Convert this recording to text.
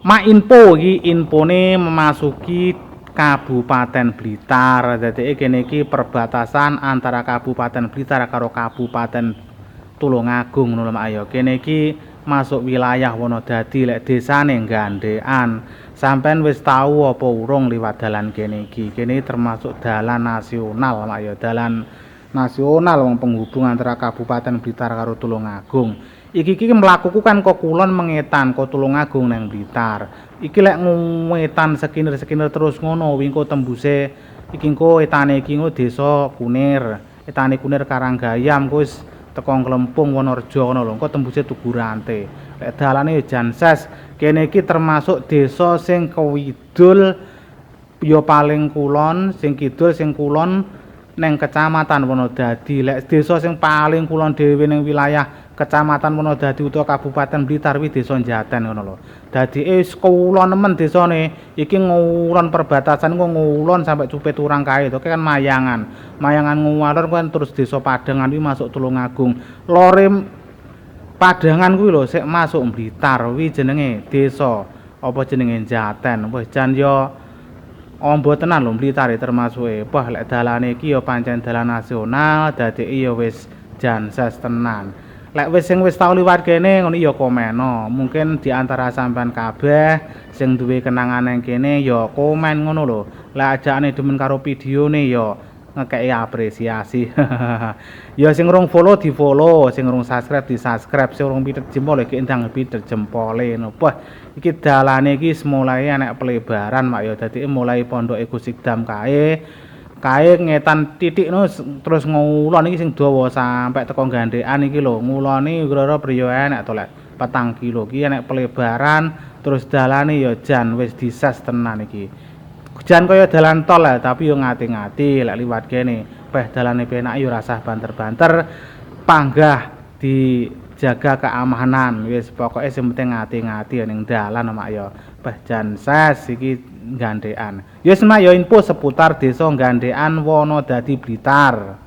Mak info iki infone memasuki Kabupaten Blitar. Dadi kene iki perbatasan antara Kabupaten Blitar karo Kabupaten Tulungagung ngono lho Mak ya. Kene iki masuk wilayah Wonodadi lek desane Gandekan. Sampeyan wis tau apa urung liwat dalan kene iki? Kene termasuk dalan nasional Mak ya, dalan nasional wong penghubung antara Kabupaten Blitar karo Tulungagung. Iki iki mlakuku kan kok kulon mengetan kok Tulungagung nang Blitar. Iki lek ngetan sekinir-sekinir terus ngono wingko tembuse iki engko etane iki engko desa Kunir. Etane Kunir Karanggayam ku wis teko Klempung Wonorejo ngono lho, engko tembuse Tugurante. Lek dalane ya jan ses. Kene iki termasuk desa sing kidul ya paling kulon, sing kidul sing kulon neng Kecamatan Wonodadi. Lek desa sing paling kulon dhewe ning wilayah Kecamatan Wonodadi utawa Kabupaten Blitar kuwi Desa Jaten ngono lho. Dadi wis kulon nemen desane. Iki ngulon perbatasan ku ngulon sampai Cupet Urang kae to kan Mayangan. Mayangan nguwalor kan terus Desa Padangan kuwi masuk Tulungagung. Lore Padangan kuwi lho sik masuk Blitar kuwi jenenge desa apa jenenge Jaten. Wis jan yo amba tenan lho Blitar termasuke. Wah lek dalane iki ya pancen dalan nasional, dadi ya wis jan ses tenan. Lek wis sing wis tau liwat kene ngono ya komeno. Mungkin di antara sampean kabeh sing duwe kenangan nang kene ya komen ngono lho. Lek ajakane demen karo videone ya ngekeki apresiasi. Ya sing rung follow di follow, sing rung subscribe di subscribe, sing rung pitet jempol iki ndang pitet jempole ngono. Wah, iki dalane iki mulai enek pelebaran Mak ya. Dadi mulai pondoke Gus Iqdam kae kae ngetan titik no terus ngulon iki sing dawa sampai teko Gandekan iki lho. Nguloni kira-kira priyo enek to lek 4 kilo iki enek pelebaran terus dalane ya jan wis dises tenan iki. Jan kaya dalan tol lah, tapi yo ngati-ngati lek liwat kene. Peh dalane penak yo rasah banter-banter, panggah dijaga keamanan. Wis pokoke sing penting ngati-ngati ning dalan Mak ya. Peh jan ses iki Gandekan. Ya wis Mak ya info seputar Desa Gandekan Wonodadi Blitar.